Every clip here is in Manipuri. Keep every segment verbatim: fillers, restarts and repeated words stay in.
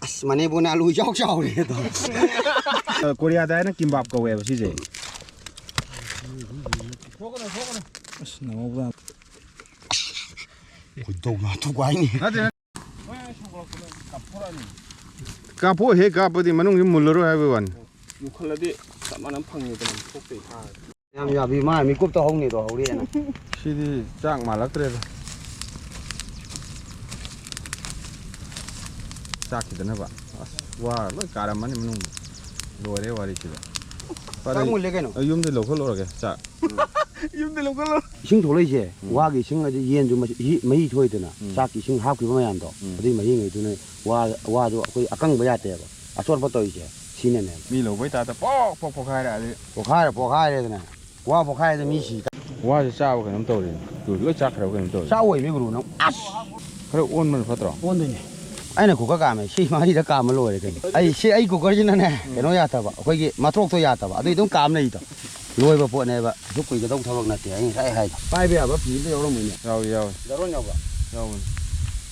ꯑꯁ, ꯃꯅꯤꯄꯨꯔꯅ ꯑꯂꯨ ꯏꯆꯥꯎ ꯆꯥꯎꯔꯦ ꯑꯗꯣ꯫ ꯀꯣꯔꯤꯌꯥꯗ ꯍꯥꯏꯅ ꯀꯤꯝꯕꯥꯞ ꯀꯧꯋꯦꯕ ꯁꯤꯁꯦ꯫ ꯑꯁ, ꯅꯪꯍꯧꯕ ꯌꯥꯝ ꯈꯣꯏꯗꯧ ꯌꯥꯝ ꯊꯨꯒꯥꯏꯅꯤ꯫ ꯅꯠꯇꯦ, ꯅꯠꯇꯦ꯫ ꯀꯥꯞꯄꯣ ꯍꯦꯛ ꯀꯥꯞꯄꯗꯤ ꯃꯅꯨꯡꯁꯤ ꯃꯨꯜꯂꯔꯣꯏ ꯍꯥꯏꯕꯒꯤ ꯋꯥꯅꯤ꯫ ꯌꯣꯛꯈꯠꯂꯗꯤ ꯆꯞ ꯃꯥꯟꯅ ꯐꯪꯉꯤꯗꯅ ꯊꯣꯛꯇꯦ ꯊꯥꯔꯗꯤ꯫ ꯌꯥꯝ ꯌꯥꯕꯤ ꯃꯥ ꯃꯤꯀꯨꯞꯇ ꯍꯧꯅꯤꯗꯣ ꯍꯧꯔꯦꯅ꯫ ꯁꯤꯗꯤ ꯆꯥꯛ ꯃꯥꯜꯂꯛꯇ꯭ꯔꯦꯗ꯫ ꯆꯥꯛꯈꯤꯗꯅꯕ꯫ ꯑꯁ, ꯋꯥ ꯂꯣꯏ ꯀꯥꯔꯝꯃꯅꯤ ꯃꯅꯨꯡꯗ꯫ ꯂꯣꯏꯔꯦ ꯋꯥꯔꯤꯁꯤꯗ꯫ ꯆꯥꯛ ꯃꯨꯜꯂꯦ ꯀꯩꯅꯣ꯫ ꯑꯩ ꯌꯨꯝꯗ ꯂꯧꯈꯠꯂꯨꯔꯒꯦ ꯆꯥꯛ꯫ ꯌꯨꯝꯗ ꯂꯧꯈꯠꯂꯨꯔꯣ꯫ ꯏꯁꯤꯡ ꯊꯣꯛꯂꯛꯏꯁꯦ, ꯎꯝ꯫ ꯋꯥꯒꯤ ꯏꯁꯤꯡ ꯑꯗꯤ ꯌꯦꯟꯁꯨ ꯃꯍꯤ, ꯃꯍꯤ ꯊꯣꯛꯏꯗꯅ, ꯎꯝ꯫ ꯆꯥꯛꯀꯤ ꯏꯁꯤꯡ ꯍꯥꯞꯈꯤꯕ ꯃꯌꯥꯝꯗꯣ, ꯎꯝ꯫ ꯑꯗꯨꯏ ꯃꯍꯤꯉꯩꯗꯨꯅ ꯋꯥ, ꯋꯥꯗꯣ ꯑꯩꯈꯣꯏ ꯑꯀꯪꯕ ꯌꯥꯗꯦꯕ꯫ ꯑꯆꯣꯠꯄ ꯇꯧꯔꯤꯁꯦ ꯁꯤꯅꯅꯦꯕ꯫ ꯃꯤ ꯂꯧꯕꯩ ꯇꯥꯏꯞꯇ ꯄꯣꯛ ꯄꯣꯛ ꯄꯣꯛꯈꯥꯏꯔꯛꯑꯗꯤ꯫ ꯄꯣꯛꯈꯥꯏꯔꯦ, ꯄꯣꯛꯈꯥꯏꯔꯦꯗꯅ꯫ ꯋꯥ ꯄꯣꯛꯈꯥꯏꯔꯗꯤ ꯃꯤ ꯁꯤ꯫ ꯋꯥꯁꯦ ꯆꯥꯕ ꯀꯩꯅꯣꯝ ꯇꯧꯔꯤ꯫ ꯇꯨ ꯂꯣꯏ ꯆꯥꯛꯈ꯭ꯔꯕ ꯀꯩꯅꯣꯝ ꯇꯧꯔꯤ꯫ ꯆꯥꯛ ꯑꯣꯏꯃꯤ ꯒꯨꯔꯨ ꯅꯪ꯫ ꯑꯁ! ꯈꯔ ꯑꯣꯟꯕꯅ ꯐꯠꯇ꯭ꯔꯣ? ꯑꯣꯟꯗꯣꯏꯅꯦ꯫ ꯑꯩꯅ ꯀꯨꯀꯔ ꯀꯥꯝꯃꯦ꯫ ꯁꯤ ꯃꯔꯤꯗ ꯀꯥꯝꯃ ꯂꯣꯏꯔꯦ ꯀꯩꯅꯣ꯫ ꯑꯩ ꯁꯤ ꯑꯩ ꯀꯨꯀꯔꯁꯤꯅꯅꯦ, ꯎꯝ꯫ ꯀꯩꯅꯣ ꯌꯥꯗꯕ꯫ ꯑꯩꯈꯣꯏꯒꯤ ꯃꯇ꯭ꯔꯣꯛꯇꯣ ꯌꯥꯗꯕ꯫ ꯑꯗꯨꯏ ꯑꯗꯨꯝ ꯀꯥꯝ ꯂꯩꯗꯣ꯫ ꯂꯣꯏꯕ ꯄꯣꯠꯅꯦꯕ꯫ ꯀꯩꯁꯨ ꯀꯨꯏꯒꯗꯧ ꯊꯕꯛ ꯅꯠꯇꯦ ꯑꯩ ꯉꯁꯥꯏ ꯍꯥꯏꯗꯣ꯫ ꯄꯥꯏꯕ ꯌꯥꯕ ꯐꯤ ꯑꯝꯇ ꯌꯥꯎꯔꯝꯃꯣꯏꯅꯦ꯫ ꯌꯥꯎꯏ, ꯌꯥꯎꯏ꯫ ꯗꯔꯣꯟ ꯌꯥꯎꯕ꯭ꯔꯥ? ꯌꯥꯎꯕꯅꯤ꯫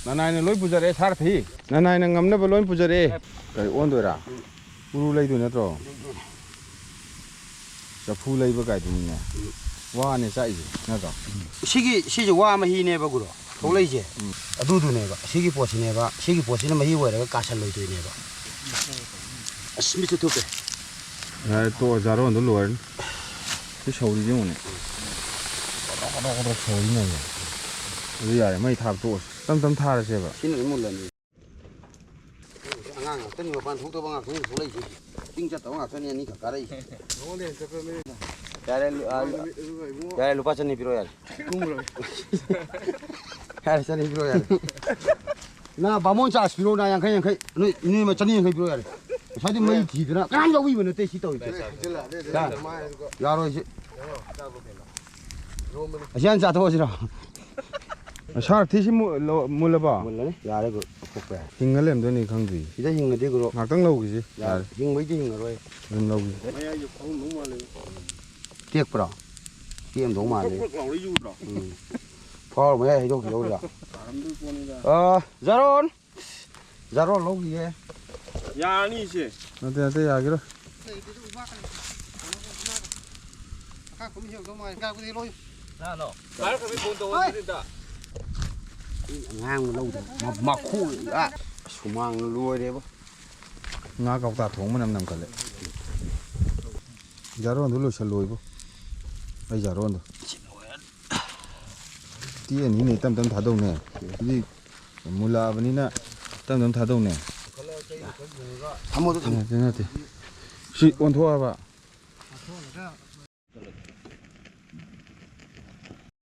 ꯅꯅꯥꯏꯅ ꯂꯣꯏ ꯄꯨꯖꯔꯛꯑꯦ ꯁꯥꯔꯊꯤ꯫ ꯅꯅꯥꯏꯅ ꯉꯝꯅꯕ ꯂꯣꯏ ꯄꯨꯖꯔꯛꯑꯦ꯫ ꯀꯔꯤ ꯑꯣꯟꯗꯣꯏꯔꯥ? ꯎꯝ꯫ ꯎꯔꯨ ꯂꯩꯗꯣꯏ ꯅꯠꯇ꯭ꯔꯣ? ꯂꯩꯗꯣꯏꯅꯦ꯫ ꯆꯐꯨ ꯂꯩꯕ ꯀꯥꯏꯗꯨꯅꯤꯅꯦ꯫ ꯎꯝ꯫ ꯋꯥꯅꯦ ꯆꯥꯛꯏꯁꯦ, ꯅꯠꯇ꯭ꯔꯣ? ꯁꯤꯒꯤ, ꯁꯤꯁꯦ ꯋꯥ ꯃꯍꯤꯅꯦꯕ ꯒꯨꯔꯨ꯫ ꯊꯣꯛꯂꯛꯏꯁꯦ꯫ ꯎꯝ꯫ ꯑꯗꯨꯗꯨꯅꯦꯕ꯫ ꯁꯤꯒꯤ ꯄꯣꯠꯁꯤꯅꯦꯕ꯫ ꯁꯤꯒꯤ ꯄꯣꯠꯁꯤꯅ ꯃꯍꯤ ꯑꯣꯏꯔꯒ ꯀꯥꯁꯜꯂꯣꯏꯗꯣꯏꯅꯦꯕ꯫ ꯑꯁ, ꯃꯤꯠꯁꯦ ꯊꯨꯞꯄꯦ꯫ ꯌꯥꯔꯦ, ꯇꯣꯛꯑꯣ, ꯖꯥꯔꯣꯟꯗꯣ ꯂꯣꯏꯔꯅꯤ꯫ ꯁꯤ ꯁꯧꯔꯤꯁꯦ ꯌꯦꯡꯉꯨꯅꯦ꯫ ꯀꯗ꯭ꯔꯣꯛ ꯀꯗ꯭ꯔꯣꯛ ꯀꯗ꯭ꯔꯣꯛ ꯁꯧꯔꯤꯅꯦ꯫ ꯑꯗꯨ ꯌꯥꯔꯦ, ꯃꯩ ꯊꯥꯕ ꯇꯣꯛꯑꯁꯤ꯫ ꯇꯞ ꯇꯞ ꯊꯥꯔꯁꯦꯕ꯫ ꯁꯤꯅ ꯑꯗꯨꯝ ꯃꯨꯜꯂꯅꯤ꯫ ꯑꯉꯥꯡ ꯉꯥꯛꯇꯅꯤ, ꯃꯄꯥꯟ ꯊꯣꯛꯇꯕ ꯉꯥꯛꯇꯅꯤ ꯊꯣꯛꯂꯛꯏꯁꯦ꯫ ꯆꯤꯡ ꯆꯠꯇꯕ ꯉꯥꯛꯇꯅꯤ ꯑꯅꯤꯈꯛ ꯀꯥꯔꯛꯏꯁꯦ꯫ ꯌꯥꯔꯦ, ꯂꯨ-, ꯑ, ꯌꯥꯔꯦ, ꯂꯨꯄꯥ ꯆꯅꯤ ꯄꯤꯔꯣ ꯌꯥꯔꯦ꯫ ꯌꯥꯔꯦ, ꯆꯅꯤ ꯄꯤꯔꯣ ꯌꯥꯔꯦ꯫ ꯅ ꯕꯥꯃꯣꯟ ꯆꯥꯔꯖ ꯄꯤꯔꯣ, ꯅ ꯌꯥꯡꯈꯩ, ꯌꯥꯡꯈꯩ꯫ ꯅꯣꯏ, ꯅꯣꯏ ꯆꯅꯤ ꯌꯥꯡꯈꯩ ꯄꯤꯔꯣ ꯌꯥꯔꯦ꯫ ꯉꯁꯥꯏꯗꯤ ꯃꯩ ꯊꯤꯗꯅ ꯀꯅꯥꯝ ꯌꯥꯎꯕꯤꯕ ꯅꯠꯇꯦ ꯁꯤ ꯇꯧꯔꯤꯁꯦ꯫ ꯌꯥꯔꯣꯏ ꯁꯤ꯫ ꯑꯁꯤ ꯍꯥꯟꯅ ꯆꯥꯊꯣꯛꯑꯁꯤꯔꯣ? ꯁꯥꯔ, ꯊꯤꯁꯤ ꯃꯨ-, ꯂꯣ-, ꯃꯨꯜꯂꯕꯣ? ꯃꯨꯜꯂꯅꯤ꯫ ꯌꯥꯔꯦ, ꯒꯨꯔꯨ꯫ ꯂꯧꯊꯣꯛꯄ ꯌꯥꯔꯦ꯫ ꯍꯤꯡꯉ ꯂꯩꯔꯝꯗꯣꯏꯅꯤ ꯈꯪꯗ꯭ꯔꯤ꯫ ꯁꯤꯗ ꯍꯤꯡꯉꯗꯤ, ꯒꯨꯔꯨ꯫ ꯉꯥꯛꯇꯪ ꯂꯧꯈꯤꯁꯤ꯫ ꯌꯥꯔꯦ꯫ ꯌꯥꯔꯦ꯫ ꯍꯤꯡꯕꯩꯗꯤ ꯍꯤꯡꯉꯔꯣꯏ꯫ ꯑꯗꯨꯝ ꯂꯧꯈꯤꯁꯤ꯫ ꯃꯌꯥꯏꯁꯦ ꯐꯥꯎꯔꯝꯗꯧ ꯃꯥꯜꯂꯦ꯫ ꯇꯦꯛꯄ꯭ꯔꯣ? ꯇꯦꯛꯑꯝꯗꯧ ꯃꯥꯜꯂꯦ꯫ ꯐꯛ ꯐꯛ ꯂꯥꯎꯔ ꯌꯨꯗ꯭ꯔꯣ? ꯎꯝ꯫ ꯐꯥꯎꯔ ꯃꯌꯥꯏ ꯍꯩꯗꯣꯛꯈꯤꯗꯧꯔꯤꯔꯣ? ꯇꯥꯔꯝꯗꯣꯏ ꯄꯣꯠꯅꯤꯗ꯫ ꯑ, ꯖꯥꯔꯣꯟ! ꯖꯥꯔꯣꯟ ꯂꯧꯈꯤꯒꯦ꯫ ꯌꯥꯔꯅꯤ ꯏꯆꯦ꯫ ꯅꯠꯇꯦ, ꯅꯠꯇꯦ, ꯌꯥꯒꯤꯔꯣꯏ꯫ ꯑꯉꯥꯡ ꯂꯧꯗ ꯃ-, ꯃꯈꯨ, ꯑ, ꯁꯨꯃꯥꯡ ꯂꯣꯏꯔꯦꯕ꯫ ꯉꯥ ꯀꯧꯇꯥ ꯊꯣꯡ ꯃꯅꯝ ꯅꯝꯈꯠꯂꯦ꯫ ꯖꯥꯔꯣꯟꯗꯨ ꯂꯣꯏꯁꯜꯂꯣꯏꯕꯨ꯫ ꯑꯩ ꯖꯥꯔꯣꯟꯗꯣ꯫ ꯇꯤ ꯑꯅꯤꯅꯦ, ꯇꯞ ꯇꯞ ꯊꯥꯗꯧꯅꯦ꯫ ꯍꯧꯖꯤꯛ ꯃꯨꯜꯂꯛꯑꯕꯅꯤꯅ ꯇꯞ ꯇꯞ ꯊꯥꯗꯧꯅꯦ꯫ ꯊꯝꯃꯣ ꯑꯗꯨ ꯊꯝꯃꯣ꯫ ꯅꯠꯇꯦ, ꯅꯠꯇꯦ꯫ ꯁꯤ ꯑꯣꯟꯊꯣꯛꯑꯕ꯫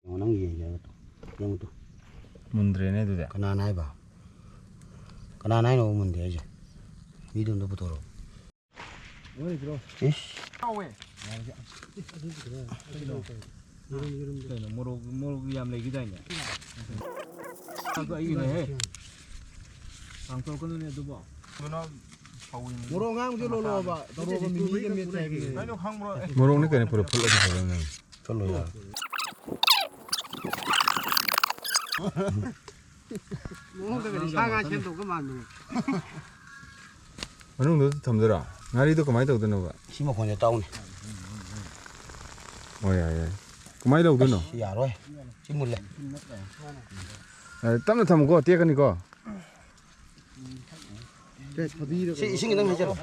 ꯌꯦꯡꯉꯣ, ꯅꯪ ꯌꯦꯡꯒꯦ ꯍꯥꯏꯕꯗꯣ꯫ ꯌꯦꯡꯉꯨ ꯇꯨ꯫ ꯃꯨꯟꯗ꯭ꯔꯦꯅꯦ ꯑꯗꯨꯗꯤ꯫ ꯀꯅꯥꯅ ꯍꯥꯏꯕ? ꯀꯅꯥꯅ ꯍꯥꯏꯅꯣ ꯃꯨꯟꯗꯦ ꯍꯥꯏꯁꯦ? ꯃꯤꯗꯨ ꯑꯝꯇ ꯄꯨꯊꯣꯔꯛꯑꯣ꯫ ꯏꯁ꯫ ꯀꯩꯅꯣ, ꯃꯣꯔꯣꯛ, ꯃꯣꯔꯣꯛ ꯌꯥꯝ ꯂꯩꯈꯤꯗꯥꯏꯅꯦ? ꯑꯗꯨ ꯑꯩꯒꯤꯅꯦꯍꯦ꯫ ꯍꯥꯡꯇꯣꯛꯀꯅꯨꯅꯦ ꯑꯗꯨꯕꯣ꯫ ꯃꯣꯔꯣꯛ ꯑꯉꯥꯡꯕꯁꯦ ꯂꯣꯜꯂꯛꯑꯣꯕ꯫ ꯇꯧꯔꯣꯕ, ꯃꯤꯃꯤꯒ ꯃꯦꯠꯁꯦ ꯍꯥꯏꯕꯅꯦ꯫ ꯃꯣꯔꯣꯛꯅꯤ ꯀꯩꯅꯣ ꯄꯨꯔꯥ ꯐꯨꯠꯂꯗꯤ ꯐꯖꯅ꯫ ꯆꯠꯂꯣ ꯌꯥꯔꯦ꯫ ꯃꯑꯣꯡꯗꯒꯗꯤ ꯁꯥ ꯉꯥ ꯁꯦꯝꯗꯧꯒ ꯃꯥꯟꯕꯅꯦ꯫ ꯃꯅꯨꯡꯗ ꯊꯝꯗꯣꯏꯔꯣ? ꯉꯥꯔꯤꯗꯣ ꯀꯃꯥꯏꯅ ꯇꯧꯗꯣꯏꯅꯣꯕ? ꯁꯤ ꯃꯈꯣꯟꯁꯦ ꯇꯥꯎꯅꯦ꯫ ꯍꯣꯏ, ꯌꯥꯏ, ꯌꯥꯏ꯫ ꯀꯃꯥꯏꯅ ꯂꯧꯗꯣꯏꯅꯣ? ꯑꯁ, ꯌꯥꯔꯣꯏ꯫ ꯁꯤ ꯃꯨꯜꯂꯦ꯫ ꯌꯥꯔꯦ, ꯇꯞꯅ ꯊꯝꯃꯨꯀꯣ, ꯇꯦꯛꯀꯅꯤꯀꯣ꯫ ꯁꯤ ꯏꯁꯤꯡ ꯈꯤꯇꯪ ꯍꯩꯖꯤꯜꯂꯣ꯫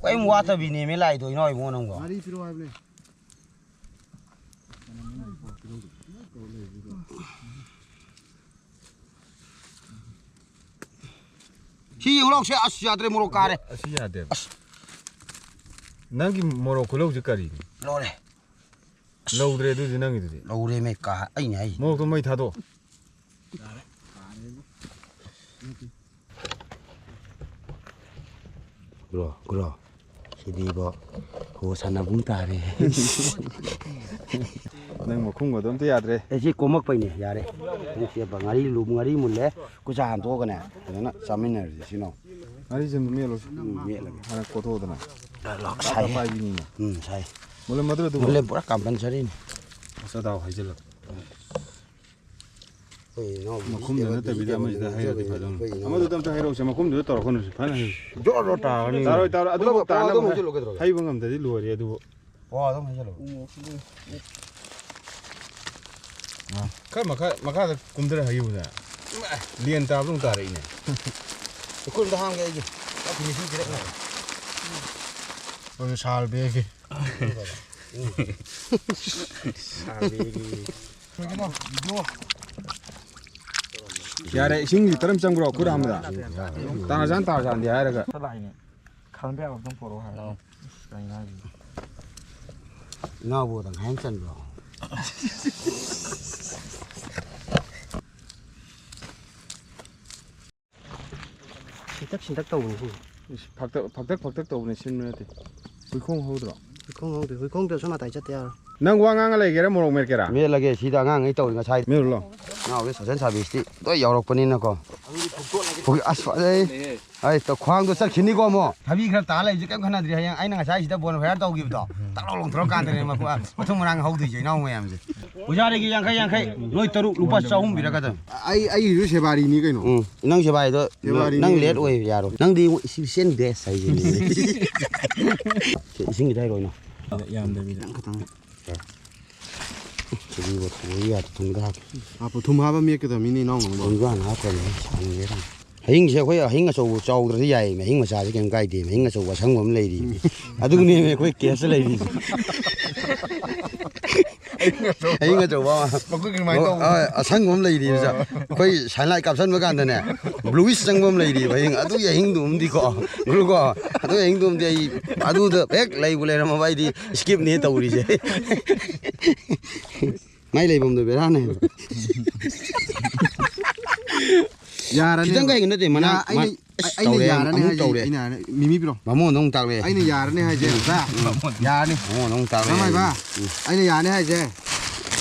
ꯀꯔꯤꯝ ꯋꯥꯠꯇꯕꯤꯅꯦꯃꯤ ꯂꯥꯛꯏꯗꯣ, ꯏꯅꯥꯎ ꯏꯕꯨꯡꯉꯣ ꯅꯪꯕꯣ꯫ ꯉꯥꯔꯤ ꯄꯤꯔꯛꯑꯣ ꯍꯥꯏꯕꯅꯦ꯫ ꯁꯤ ꯌꯦꯡꯉꯨ ꯂꯥꯎꯁꯦ, ꯑꯁ, ꯌꯥꯗ꯭ꯔꯦ, ꯃꯣꯔꯣꯛ ꯀꯥꯔꯦ꯫ ꯑꯁꯤ ꯌꯥꯗꯦꯕ꯫ ꯑꯁ꯫ ꯅꯪꯒꯤ ꯃꯣꯔꯣꯛ ꯈꯨꯂꯧꯁꯦ ꯀꯔꯤꯅꯣ? ꯂꯣꯏꯔꯦ꯫ ꯂꯧꯗ꯭ꯔꯦ ꯑꯗꯨꯗꯤ ꯅꯪꯒꯤꯗꯨꯗꯤ꯫ ꯂꯧꯔꯦꯃꯦ ꯀꯥ-, ꯑꯩꯅ ꯍꯥꯏ꯫ ꯃꯣꯔꯣꯛꯇꯣ ꯃꯩ ꯊꯥꯗꯣꯛ꯫ Grow, grow. ꯁꯤꯗꯤꯕꯣ, ꯍꯣ ꯁꯥꯟꯅꯕꯨꯡ ꯇꯥꯔꯦ꯫ ꯅꯪ ꯃꯈꯨꯝꯒꯗꯣ ꯑꯝꯇ ꯌꯥꯗ꯭ꯔꯦ꯫ ꯑꯦ, ꯁꯤ ꯀꯣꯝꯃꯛꯄꯩꯅꯦ, ꯌꯥꯔꯦ꯫ ꯅꯪ ꯁꯤ ꯉꯥꯔꯤ ꯂꯨ-, ꯉꯥꯔꯤ ꯃꯨꯜꯂꯦ, ꯈꯨꯠꯁꯥ ꯍꯟꯗꯣꯛꯑꯒꯅꯦ, ꯐꯖꯅ ꯆꯥꯃꯤꯟꯅꯔꯁꯤ, ꯁꯤꯅꯣ꯫ ꯉꯥꯔꯤꯁꯦ ꯑꯗꯨꯝ ꯃꯦꯠꯂꯣ꯫ ꯎꯝ, ꯃꯦꯠꯂꯒꯦ꯫ ꯍꯥꯟꯅ ꯀꯣꯠꯊꯣꯛꯑꯣꯗꯅ꯫ ꯂꯣꯛ ꯁꯥꯏ꯫ ꯄꯥꯏꯕꯤꯅꯤꯅ꯫ ꯎꯝ, ꯁꯥꯏ꯫ ꯃꯨꯜꯂꯝꯃꯗ꯭ꯔꯣ ꯑꯗꯨꯕꯣ? ꯃꯨꯜꯂꯦ, ꯄꯨꯔꯥ ꯀꯝꯄꯜꯁꯔꯤꯅꯤ꯫ ꯑꯁ, ꯑꯗꯥꯎ ꯍꯩꯖꯤꯜꯂꯣ꯫ ꯃꯈꯨꯝꯗ ꯅꯠꯇꯕꯤꯗ ꯑꯃꯁꯤꯗ ꯍꯩꯔꯗꯤ ꯐꯗꯧꯅꯤ꯫ ꯑꯃꯗꯨꯗ ꯑꯝꯇ ꯍꯩꯔꯛꯎꯁꯦ, ꯃꯈꯨꯝꯗꯨꯗ ꯇꯧꯔꯛꯀꯅꯨꯁꯦ, ꯐꯖꯅ ꯍꯩꯔꯨꯁꯦ꯫ ꯖꯣꯔ ꯖꯣꯔ ꯇꯥꯔꯅꯤ꯫ ꯇꯥꯔꯣꯏ, ꯇꯥꯔꯣꯏ, ꯑꯗꯨꯕꯨ ꯄꯨꯂꯞ ꯄꯥꯎ ꯇꯥꯅꯕ ꯑꯗꯨꯝ ꯍꯩ-, ꯍꯩꯖꯤꯜꯂꯨ ꯀꯩꯗꯧꯔꯒꯦ? ꯍꯩꯕ ꯉꯝꯗ꯭ꯔꯗꯤ ꯂꯣꯏꯔꯦ ꯑꯗꯨꯕꯨ꯫ ꯄꯥꯎ ꯑꯗꯨꯝ ꯍꯩꯖꯤꯜꯂꯨ꯫ ꯈꯔ ꯃꯈꯥ, ꯃꯈꯥꯗ ꯀꯨꯝꯊꯔ ꯍꯩꯌꯨꯗꯅ꯫ ꯂꯦꯟ ꯇꯥꯕꯗꯧ ꯇꯥꯔꯛꯏꯅꯦ꯫ ꯎꯈ꯭ꯔꯨꯜꯗ ꯍꯥꯡꯒꯦ ꯑꯩꯒꯤ꯫ ꯐꯤꯅꯤꯁꯤꯡ ꯄꯤꯔꯛꯅꯕ꯫ ꯑꯗꯨ ꯁꯥꯜ ꯕꯦꯒꯤ꯫ ꯁꯥꯜ ꯕꯦꯒꯤ꯫ ꯌꯥꯔꯦ, ꯏꯁꯤꯡ ꯂꯤꯇꯔ ꯑꯃ ꯆꯪꯕ꯭ꯔꯣ ꯈꯨꯠ ꯍꯥꯝꯕꯗ? ꯇꯥꯔꯖꯥꯟ, ꯇꯥꯔꯖꯥꯟꯗꯤ ꯍꯥꯏꯔꯒ꯫ ꯈꯟꯕ ꯌꯥꯕ ꯑꯗꯨꯝ ꯄꯣꯔꯛꯑꯣ ꯍꯥꯏꯔꯣ꯫ ꯑꯁ, ꯀꯩꯅꯣ ꯍꯥꯏꯁꯤꯕꯣ? ꯏꯅꯥꯎꯕꯨ ꯇꯪꯈꯥꯏ ꯑꯃ ꯆꯟꯕ꯭ꯔꯣ? ꯁꯤꯟꯇꯛ ꯁꯤꯟꯇꯛ ꯇꯧꯕꯅꯤ ꯁꯤ꯫ ꯏꯁ, ꯐꯛꯇꯛ, ꯐꯛꯇꯛ, ꯐꯛꯇꯛ ꯇꯧꯕꯅꯦ, ꯁꯤꯟꯕ ꯅꯠꯇꯦ꯫ ꯍꯨꯏꯈꯣꯡ ꯍꯧꯗ꯭ꯔꯣ? ꯍꯨꯏꯈꯣꯡ ꯍꯧꯗꯦ꯫ ꯍꯨꯏꯈꯣꯡꯗ ꯁꯣꯝ ꯃꯇꯥꯏ ꯆꯠꯇ ꯌꯥꯔꯣꯏ꯫ ꯅꯪ ꯋꯥ ꯉꯥꯡꯉ ꯂꯩꯒꯦꯔꯥ, ꯃꯣꯔꯣꯛ ꯃꯦꯠꯀꯦꯔꯥ? ꯃꯦꯠꯂꯒꯦ, ꯁꯤꯗ ꯑꯉꯥꯡꯈꯩ ꯇꯧꯔꯤ ꯉꯁꯥꯏ꯫ ꯃꯦꯠꯂꯨ ꯂꯥꯎ꯫ ꯅꯥꯎꯒꯤ social service ꯇꯤ ꯂꯣꯏ ꯌꯥꯎꯔꯛꯄꯅꯤꯅꯀꯣ꯫ ꯍꯧꯖꯤꯛ ꯑꯁ ꯐꯖꯩ꯫ ꯑꯩ ꯇ-, ꯈ꯭ꯋꯥꯡꯗꯣ ꯆꯠꯈꯤꯅꯤꯀꯣ ꯑꯃꯨꯛ꯫ ꯊꯕꯤ ꯈꯔ ꯇꯥ ꯂꯩꯕꯁꯦ ꯀꯩꯝ ꯈꯟꯅꯗ꯭ꯔꯤ꯫ ꯍꯌꯦꯡ ꯑꯩꯅ ꯉꯁꯥꯏ ꯁꯤꯗ bonfire ꯇꯧꯈꯤꯕꯗꯣ ꯇꯛ ꯂꯥꯎ ꯂꯣꯡꯊꯣꯔꯛꯀꯥꯟꯗꯅꯦ ꯃꯈꯣꯏ ꯃꯊꯨꯝ ꯃꯔꯥꯡ ꯍꯧꯗꯣꯏꯁꯦ ꯏꯅꯥꯎ ꯃꯌꯥꯝꯁꯦ꯫ ꯑꯣꯖꯥꯗꯒꯤ ꯌꯥꯡꯈꯩ ꯌꯥꯡꯈꯩ, ꯅꯣꯏ ꯇꯔꯨꯛ ꯂꯨꯄꯥ ꯆꯍꯨꯝ ꯄꯤꯔꯛꯀꯗꯕꯅꯤ꯫ ꯑꯩ, ꯑꯩꯒꯤꯁꯨ ꯁꯦꯕꯥꯔꯤꯅꯤ ꯀꯩꯅꯣ꯫ ꯎꯝ, ꯅꯪ ꯁꯦꯕꯥꯔꯤꯗꯣ ꯁꯦꯕꯥꯔꯤꯅꯤ ꯅꯪ ꯀꯩꯅꯣ꯫ Late ꯑꯣꯏ ꯌꯥꯔꯣꯏ꯫ ꯅꯪꯗꯤ special guest ꯍꯥꯏꯁꯤꯅꯤ꯫ ꯏꯁꯤꯡ ꯈꯤꯇ ꯍꯩꯔꯛꯑꯣ ꯏꯅꯥꯎ꯫ ꯌꯥꯝꯗꯕꯤꯗ꯫ ꯈꯤꯇꯪ ꯈꯛꯇꯪ꯫ ꯆꯨꯔꯤ ꯕꯣꯠ ꯊꯨꯝ ꯌꯥꯗ ꯊꯨꯝꯗ ꯍꯥꯞꯄꯦ꯫ ꯍꯥꯞꯄꯣ, ꯊꯨꯝ ꯍꯥꯞꯄ ꯃꯦꯠꯀꯗꯕꯅꯤꯅꯦ ꯏꯅꯥꯎ ꯅꯪꯕꯣ꯫ ꯊꯨꯝꯁꯨ ꯍꯥꯟꯅ ꯍꯥꯞꯈ꯭ꯔꯕꯅꯦ, ꯁꯥꯡꯉꯦ꯫ ꯍꯌꯤꯡꯁꯦ ꯑꯩꯈꯣꯏ ꯍꯌꯤꯡ ꯑꯆꯧꯕ ꯆꯥꯎꯗ꯭ꯔꯁꯨ ꯌꯥꯏꯌꯦ, ꯍꯌꯤꯡ ꯃꯆꯥꯁꯦ ꯀꯩꯝ ꯀꯥꯏꯗꯦ, ꯍꯌꯤꯡ ꯑꯆꯧꯕ ꯑꯁꯪꯕ ꯑꯃ ꯂꯩꯔꯤ꯫ ꯑꯗꯨꯅꯦꯃꯦ ꯑꯩꯈꯣꯏ case ꯇ ꯂꯩꯔꯤꯁꯦ꯫ ꯍꯌꯤꯡ ꯑꯆꯧꯕ ꯑꯃ꯫ ꯃꯈꯨꯠ ꯀꯔꯃꯥꯏꯅ ꯇꯧꯕ? ꯑ, ꯑꯁꯪꯕ ꯑꯃ ꯂꯩꯔꯤꯕ꯫ ꯑꯣ꯫ ꯑꯩꯈꯣꯏ sunlight ꯀꯥꯞꯁꯟꯕ ꯀꯥꯟꯗꯅꯦ, bluish ꯆꯪꯕ ꯑꯃ ꯂꯩꯔꯤꯕ ꯍꯌꯤꯡ꯫ ꯑꯗꯨꯒꯤ ꯍꯌꯤꯡꯗꯨꯝꯗꯤꯀꯣ, ꯒꯨꯔꯨꯀꯣ, ꯑꯗꯨꯒꯤ ꯍꯌꯤꯡꯗꯨꯝꯗꯤ ꯑꯩ ꯑꯗꯨꯗ ꯍꯦꯛ ꯂꯩꯕꯨ ꯂꯩꯔꯝꯃꯕ ꯑꯩꯗꯤ skip ꯅꯦ ꯇꯧꯔꯤꯁꯦ꯫ ꯃꯥꯏ ꯂꯩꯐꯝꯗꯣ ꯕꯦꯔꯥꯅꯦ꯫ ꯌꯥꯔꯅꯤ꯫ ꯈꯤꯇꯪ ꯀꯩꯒꯤ ꯅꯠꯇꯦ, ꯃꯅꯥ-, ꯌꯥ-, ꯑꯩꯅ, ꯃ-, ꯑꯁ, ꯑꯩꯅ ꯇꯧꯔꯦ, ꯌꯥꯔꯅꯤ ꯑꯃꯨꯛ ꯍꯥꯏꯁꯦ, ꯇꯧꯔꯦ꯫ ꯑꯩꯅ ꯌꯥꯔꯅꯤ꯫ ꯃꯤꯃꯤ ꯄꯤꯔꯣ꯫ ꯃꯃꯣꯟꯗ ꯑꯃꯨꯛ ꯇꯥꯛꯂꯛꯑꯦ꯫ ꯑꯩꯅ ꯌꯥꯔꯅꯤ ꯍꯥꯏꯁꯦ, ꯕꯥ꯫ ꯌꯥꯔꯅꯤ꯫ ꯃꯃꯣꯟꯗ ꯑꯃꯨꯛ ꯇꯥꯛꯂꯛꯑꯦ꯫ ꯅꯃꯥꯏꯕ꯫ ꯎꯝ꯫ ꯑꯩꯅ ꯌꯥꯔꯅꯤ ꯍꯥꯏꯁꯦ꯫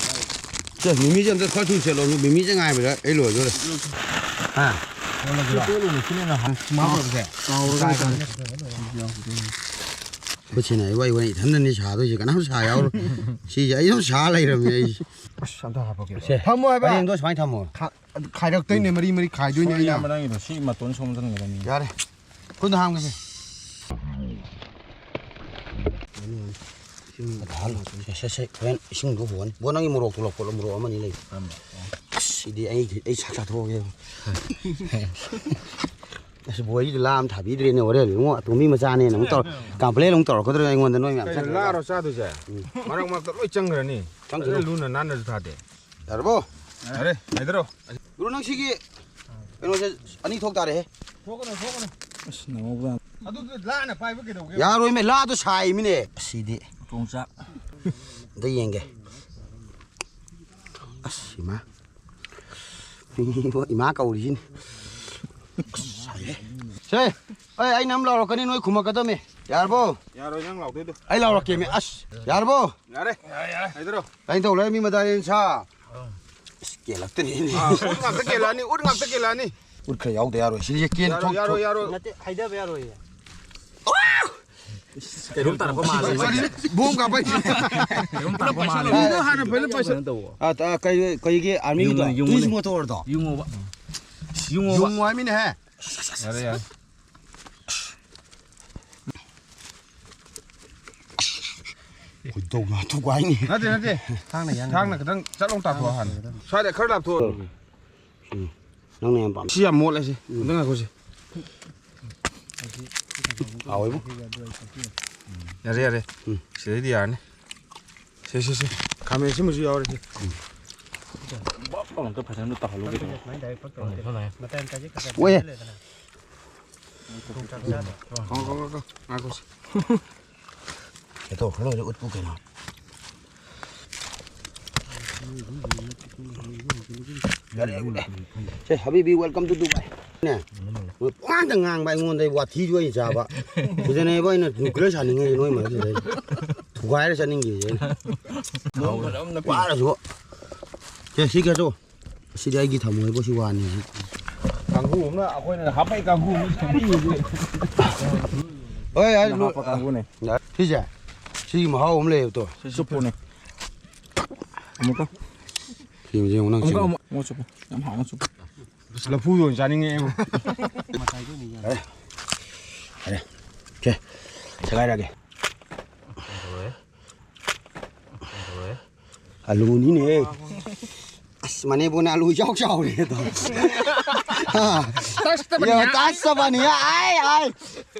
ꯁꯦ, ꯃꯤꯃꯤꯁꯦ ꯑꯝꯇ ꯈꯔ ꯊꯨꯅ ꯁꯦꯠꯂꯣ, ꯃꯤꯃꯤꯁꯦ ꯉꯥꯏꯕꯗ ꯑꯩ ꯂꯣꯏꯗꯣꯔꯦ꯫ ꯍꯥ? ꯁꯤ ꯇꯣꯠꯂꯨꯅꯦ, ꯁꯤꯅ ꯍꯦꯟꯅ ꯍꯥꯎ-, ꯁꯤ ꯃꯍꯥꯎ ꯂꯩꯕꯁꯦ꯫ ꯇꯥꯎꯔꯒ ꯍꯥꯏꯇꯥꯔꯦ꯫ ꯈꯨꯠꯁꯤꯅ ꯑꯩ ꯋꯥꯏ ꯋꯥꯏ ꯏꯊꯟꯗꯅꯤ ꯁꯥꯗꯣꯏꯁꯦ, ꯀꯅꯥꯝ ꯁꯥ ꯌꯥꯎꯔꯣꯏ꯫ ꯁꯤꯁꯦ ꯑꯩ ꯑꯗꯨꯝ ꯁꯥ ꯂꯩꯔꯕꯅꯦ ꯑꯩꯁꯦ꯫ ꯑꯁ, ꯑꯝꯇ ꯍꯥꯞꯄꯛꯀꯦ꯫ ꯁꯦ, ꯊꯝꯃꯣ ꯍꯥꯏꯕ꯫ ꯄꯔꯦꯡꯗꯣ ꯁꯨꯃꯥꯏꯅ ꯊꯝꯃꯣ꯫ ꯈꯥ-, ꯈꯥꯏꯔꯛꯇꯣꯏꯅꯦ, ꯃꯔꯤ ꯃꯔꯤ ꯈꯥꯏꯗꯣꯏꯅꯦ ꯑꯩꯅ꯫ ꯏꯌꯥꯝꯕ ꯅꯪꯒꯤꯗꯣ ꯁꯤ ꯃꯇꯣꯟ ꯁꯣꯝꯖꯟꯒꯗꯕꯅꯤ꯫ ꯌꯥꯔꯦ꯫ ꯈꯨꯠꯅ ꯍꯥꯝꯒꯦꯁꯦ꯫ ꯁꯦ, ꯁꯦ, ꯁꯦ, ꯍꯣꯔꯦꯟ ꯏꯁꯤꯡꯗꯣ ꯍꯣꯅꯤ꯫ ꯕꯣ, ꯅꯪꯒꯤ ꯃꯣꯔꯣꯛꯇꯣ ꯂꯧꯈꯠꯂꯣ, ꯃꯣꯔꯣꯛ ꯑꯃꯅꯤ ꯂꯩ꯫ ꯑꯁ, ꯁꯤꯗꯤ ꯑꯩ, ꯑꯩ ꯁꯥꯛ ꯆꯥꯊꯣꯛꯑꯒꯦ꯫ ꯑꯁ, ꯕꯣ, ꯑꯩꯗꯤ ꯂꯥ ꯑꯃ ꯊꯥꯕꯤꯗ꯭ꯔꯦꯅꯦ ꯍꯣꯔꯦꯟ꯫ ꯏꯕꯨꯡꯉꯣ, ꯑꯇꯣꯝꯕꯤ ꯃꯆꯥꯅꯦꯅ ꯑꯃꯨꯛ ꯇꯧꯔ-, complain ꯑꯃꯨꯛ ꯇꯧꯔꯛꯀꯗ꯭ꯔꯥ ꯑꯩꯉꯣꯟꯗ, ꯅꯣꯏ ꯃꯌꯥꯝ ꯀꯩꯅꯣ, ꯆꯠꯈ꯭ꯔꯒ? ꯂꯥꯔꯣ ꯆꯥꯗꯣꯏꯁꯦ? ꯎꯝ꯫ ꯃꯔꯛ ꯃꯔꯛꯇ ꯂꯣꯏ ꯆꯪꯈ꯭ꯔꯅꯤ꯫ ꯆꯪꯈ꯭ꯔꯅꯤ꯫ ꯐꯖꯅ ꯂꯨꯅ ꯅꯥꯟꯅꯁꯨ ꯊꯥꯗꯦ꯫ ꯌꯥꯔꯕꯣ? ꯌꯥꯔꯦ, ꯍꯥꯏꯗꯔꯣ꯫ ꯒꯨꯔꯨ, ꯅꯪ ꯁꯤꯒꯤ ꯀꯩꯅꯣꯁꯦ ꯑꯅꯤ ꯊꯣꯛ ꯇꯥꯔꯦꯍꯦ꯫ ꯊꯣꯛꯀꯅꯨ, ꯊꯣꯛꯀꯅꯨ꯫ ꯑꯁ, ꯅꯃꯧꯕ꯫ ꯑꯗꯨꯗꯤ ꯂꯥꯅ ꯄꯥꯏꯕ ꯀꯩꯗꯧꯒꯦ? ꯌꯥꯔꯣꯏꯃꯦ, ꯂꯥꯗꯣ ꯁꯥꯏꯃꯤꯅꯦ꯫ ꯑꯁꯤꯗꯤ꯫ ꯇꯣꯡꯆꯥꯛ꯫ ꯑꯝꯇ ꯌꯦꯡꯒꯦ꯫ ꯑꯁ, ꯏꯃꯥ꯫ ꯏꯃꯥ ꯀꯧꯔꯤꯁꯤꯅꯤ꯫ ꯑꯁ, ꯁꯥꯏꯍꯦ꯫ ꯁꯦ, ꯑꯩ, ꯑꯩꯅ ꯑꯃ ꯂꯥꯎꯔꯛꯀꯅꯤ, ꯅꯣꯏ ꯈꯨꯝꯃꯛꯀꯗꯕꯅꯤ꯫ ꯌꯥꯔꯕꯣ? ꯌꯥꯔꯣꯏ, ꯅꯪ ꯂꯥꯎꯗꯣꯏꯗꯣ꯫ ꯑꯩ ꯂꯥꯎꯔꯛꯀꯦꯃꯤ꯫ ꯑꯁ, ꯌꯥꯔꯕꯣ? ꯌꯥꯔꯦ꯫ ꯌꯥꯔꯦ, ꯌꯥꯔꯦ꯫ ꯍꯥꯏꯗꯔꯣ꯫ ꯀꯩꯅꯣ ꯇꯧ ꯂꯩꯔꯦ, ꯃꯤ ꯃꯗꯥꯏ ꯌꯦꯟ ꯁꯥ꯫ ꯑꯁ, ꯀꯦꯜꯂꯛꯇ꯭ꯔꯦꯅꯦ꯫ ꯑꯥ, ꯎꯠ ꯉꯥꯛꯇ ꯀꯦꯜꯂꯛꯑꯅꯤ, ꯎꯠ ꯉꯥꯛꯇ ꯀꯦꯜꯂꯛꯑꯅꯤ꯫ ꯎꯠ ꯈꯔ ꯌꯥꯎꯗ ꯌꯥꯔꯣꯏ꯫ ꯁꯤꯁꯦ ꯀꯦꯟ ꯌꯥꯔꯣꯏ, ꯊꯣꯛ-, ꯌꯥꯔꯣꯏ, ꯊꯣꯛ-, ꯌꯥꯔꯣꯏ꯫ ꯅꯠꯇꯦ, ꯍꯥꯏꯗꯕ ꯌꯥꯔꯣꯏꯌꯦ꯫ ꯀꯩꯅꯣꯝ ꯇꯥꯔꯛꯄ ꯃꯥꯜꯂꯦ꯫ ꯀꯔꯤ? ꯕꯣꯝ ꯀꯥꯞꯄꯩ꯫ ꯀꯩꯅꯣꯝ ꯇꯥꯔꯛꯄ ꯃꯥꯜꯂꯦ꯫ ꯎꯗꯣ ꯍꯥꯟꯅ ꯐꯖꯅ ꯄꯥꯏꯁꯜ-, ꯀꯩꯅꯣ ꯇꯧꯋꯣ꯫ ꯑꯥ, ꯇꯥ-, ꯀꯩ, ꯀꯩꯒꯤ ꯑꯥꯔꯃꯤꯒꯤꯗꯣ? ꯌꯨꯡꯉꯨꯅꯦ, ꯌꯨꯡꯉꯨꯅꯦ꯫ ꯇꯨꯔꯤꯁ ꯃꯣꯇꯣꯔꯗꯣ? ꯌꯨꯡꯉꯣꯕ꯫ ꯌꯨꯡꯉꯣꯕ꯫ ꯌꯨꯡꯉꯣ ꯍꯥꯏꯃꯤꯅꯦꯍꯦ꯫ ꯌꯥꯔꯦ, ꯌꯥꯔꯦ꯫ ꯈꯣꯏꯗꯧ ꯂꯥꯊꯣꯛꯄ ꯍꯥꯏꯅꯤ꯫ ꯅꯠꯇꯦ, ꯅꯠꯇꯦ꯫ ꯊꯥꯡꯅ ꯌꯥꯟꯒꯗꯕꯅꯤ꯫ ꯊꯥꯡꯅ ꯈꯤꯇꯪ ꯆꯠꯂꯣ ꯇꯥꯊꯣꯛꯑꯣ ꯍꯥꯟꯅ꯫ ꯁ꯭ꯋꯥꯏꯗ ꯈꯔ ꯂꯥꯞꯊꯣꯛꯑꯣ꯫ ꯎꯝ꯫ ꯅꯪꯅ ꯌꯥꯝ ꯄꯥꯝꯃꯤ꯫ ꯁꯤ ꯌꯥꯝ ꯃꯣꯠꯂꯦ ꯁꯤ꯫ ꯎꯝ꯫ ꯑꯝꯇ ꯉꯥꯏꯈꯣ ꯁꯤ꯫ ꯍꯥꯎꯋꯦꯕꯨ꯫ ꯌꯥꯔꯦ, ꯌꯥꯔꯦ꯫ ꯎꯝ꯫ ꯁꯤꯗꯩꯗꯤ ꯌꯥꯔꯅꯤ꯫ ꯁꯦ, ꯁꯦ, ꯁꯦ꯫ ꯈꯥꯃꯦꯟ ꯑꯁꯤꯟꯕꯁꯨ ꯌꯥꯎꯔꯦ ꯁꯦ꯫ ꯕꯛ ꯂꯥꯎꯅ ꯑꯝꯇ ꯐꯖꯅ ꯇꯧꯍꯜꯂꯨ ꯀꯩꯅꯣ꯫ ꯁꯨꯃꯥꯏꯅ direct ꯐꯛ ꯇꯧꯔꯗꯤ ꯃꯇꯥꯏ ꯃꯇꯥꯏꯁꯦ ꯈꯔ ꯈꯔ ꯑꯣꯏꯌꯦ꯫ ꯂꯩꯗꯅ꯫ ꯉꯥꯏꯈꯣ, ꯉꯥꯏꯈꯣ, ꯉꯥꯏꯈꯣ ꯁꯦ꯫ ꯀꯩꯗꯧ ꯈꯔ ꯂꯩꯔ ꯎꯠꯄꯨ ꯀꯩꯅꯣ꯫ ꯌꯥꯔꯦ, ꯎꯠꯂꯦ꯫ ꯁꯦ, ꯍꯕꯤꯕꯤ, welcome to Dubai꯫ ꯅꯦ? ꯄꯨꯡꯉꯥꯡꯗ ꯉꯥꯡꯕ, ꯑꯩꯉꯣꯟꯗ ꯋꯥꯊꯤꯁꯨ ꯑꯩ ꯆꯥꯕ꯫ ꯁꯤꯗꯅꯦꯕ ꯑꯩꯅ nuclear ꯁꯥꯅꯤꯡꯉꯤꯁꯦ ꯅꯣꯏ ꯃꯔꯛꯁꯤꯗ꯫ ꯊꯨꯒꯥꯏꯔ ꯆꯠꯅꯤꯡꯉꯤꯁꯦ ꯑꯩꯅ꯫ ꯅꯣꯡ ꯐꯖꯅ ꯅꯞꯄꯤ꯫ ꯋꯥꯔꯁꯨ꯫ ꯁꯦ, ꯁꯤ ꯀꯩꯁꯨ꯫ ꯁꯤꯗꯤ ꯑꯩꯒꯤ ꯊꯝꯃꯣꯏꯕꯨ ꯁꯤ ꯋꯥꯅꯤ꯫ ꯀꯥꯡꯕꯨ ꯑꯃꯅ, ꯑꯩꯈꯣꯏꯅ ꯍꯥꯞꯄꯩ ꯀꯥꯡꯕꯨ ꯑꯃꯅ ꯁꯦꯝꯕꯤꯕꯁꯦ꯫ ꯍꯣꯏ, ꯌꯥꯔꯦ, ꯁꯤꯅ ꯂꯣꯏ-, ꯍꯥꯞꯄ ꯀꯥꯡꯕꯨꯅꯦ꯫ ꯁꯤꯁꯦ? ꯁꯤꯒꯤ ꯃꯍꯥꯎ ꯑꯃ ꯂꯩꯌꯦꯕ ꯇꯣ꯫ ꯁꯤ ꯆꯨꯞꯄꯨꯅꯦ꯫ ꯑꯃꯨꯛꯀ꯫ ꯁꯤ ꯌꯦꯡꯉꯨ ꯅꯪ, ꯑꯃꯨꯛꯀ, ꯁꯤ꯫ ꯑꯃꯨꯛ, ꯑꯃꯨꯛ ꯆꯨꯞꯄꯨ꯫ ꯌꯥꯝ ꯍꯥꯎꯅ ꯆꯨꯞꯄꯨ꯫ ꯑꯁ, ꯂꯐꯨꯗꯣ ꯑꯣꯏꯅ ꯆꯥꯅꯤꯡꯉꯛꯑꯦꯕꯣ꯫ ꯌꯥꯔꯦ꯫ ꯌꯥꯔꯦ꯫ ꯑꯣꯀꯦ꯫ ꯁꯦꯒꯥꯏꯔꯒꯦ꯫ ꯑꯂꯨꯅꯤꯅꯦ꯫ ꯑꯁ, ꯃꯅꯤꯄꯨꯔꯅ ꯑꯂꯨ ꯏꯆꯥꯎ ꯆꯥꯎꯔꯦ ꯑꯗꯣ꯫ ꯍꯥ? ꯇꯁꯇꯕꯅꯤꯌꯥ꯫ ꯌꯥ, ꯇꯁꯇꯕꯅꯤꯌꯥ꯫ ꯑꯥꯏ, ꯑꯥꯏ꯫